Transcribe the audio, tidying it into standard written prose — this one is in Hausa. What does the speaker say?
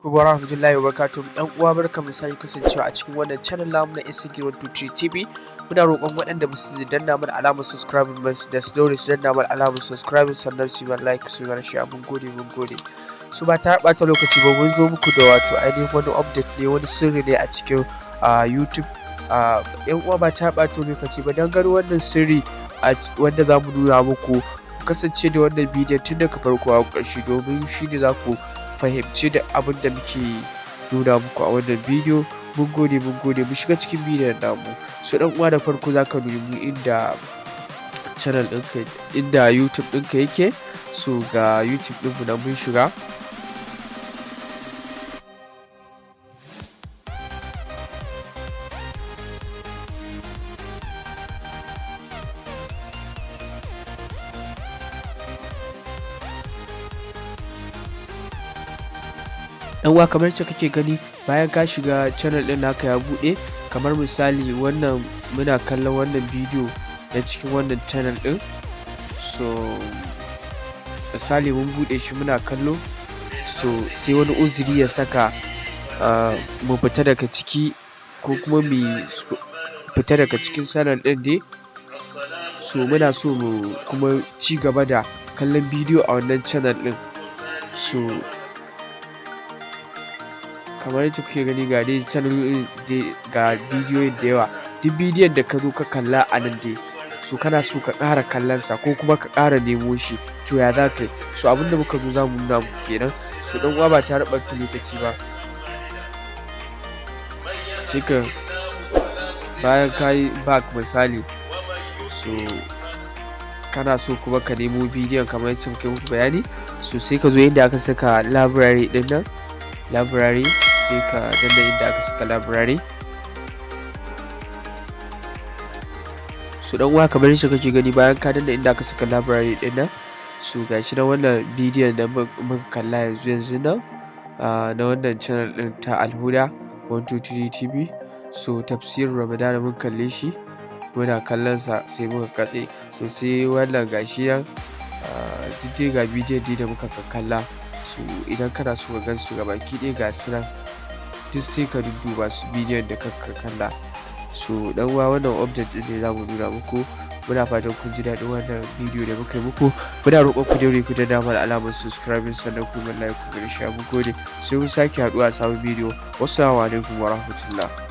Alaikum wa rahmatullahi wa barakatuh. Ɗan uwa, barkamu sake kasancewa a cikin wannan channel namu na Instagram 23 TV. Muna roƙon waɗanda ba su danna mana alamar subscribe ba da su daure su danna mana alamar subscribe, sannan su yi mana like, su yi mana share. Mun gode, mun gode. Su ba ta ɓata lokaci ba, mun zo muku da wato ainihin wani update ne, wani sirri ne a cikin YouTube. Yan uwa, ba ta ɓata lokaci ba, don ganin wannan sirri wanda za mu nuna muku, kasance da wannan bidiyon tun daga farko har ƙarshe, domin shi ne za ku fahimci da abin da muke nuna muku a wannan bidiyo. Mun gode, mun gode. Mu shiga cikin bidiyon namu. So dan uwa, da farko zaka nemi inda channel ɗinka, inda YouTube ɗinka yake. So ga YouTube ɗinmu nan mun shiga. Dan uwa, kamar yacce kake gani, bayan ka shiga channel ɗin naka ya buɗe, kamar misali wannan, muna kallon wannan bidiyo na cikin wannan channel ɗin. So misali mun buɗe shi muna kallo, so sai wani uzuri ya saka mu fita daga ciki, ko kuma mu fita daga cikin channel ɗin dai. So muna so mu kuma ci gaba da kallon bidiyo a wannan channel ɗin. So kamar yadda kuke gani, ga dai channel dai, ga bidiyoyin da yawa. Duk bidiyon da ka zo ka kalla a nan dai, so kana so ka ƙara kallon sa ko kuma ka ƙara nemo shi, to ya za ka yi? So abinda muka zo za mu nuna muku kenan. So dan uwa, ba tare ɓata lokaci ba, sai ka bayan ka yi back misali, so kana so kuma ka nemo bidiyon kamar yacce muka yi muku bayani, so sai ka zo inda aka saka library ɗin nan, library, sai ka danna inda aka saka library. So dan uwa, kamar yacce kake gani, bayan ka danna inda aka saka library ɗin nan, so gashi nan wannan bidiyon da muka kalla yanzu yanzu nan na wannan channel ɗin ta Alhuda 123 TV. So tafsirin Ramadana mun kalle shi, muna kallon sa sai muka katse. So sai wannan, gashi nan duk dai ga bidiyon dai da muka kalla. So idan kana so ka gan su gabaki ɗaya, ga su nan duk, sai ka dudduba su, bidiyon da ka kalla. So dan uwa, wannan update ɗin ne za mu nuna muku. Muna fatan kun ji daɗin wannan bidiyo da muka yi muku. Muna roƙon ku daure ku danna mana alamar subscribing, sannan ku mana like, ku mana share. Mun gode, sai mun sake haɗuwa a sabon bidiyo. Wassalamu alaikum wa rahmatullah.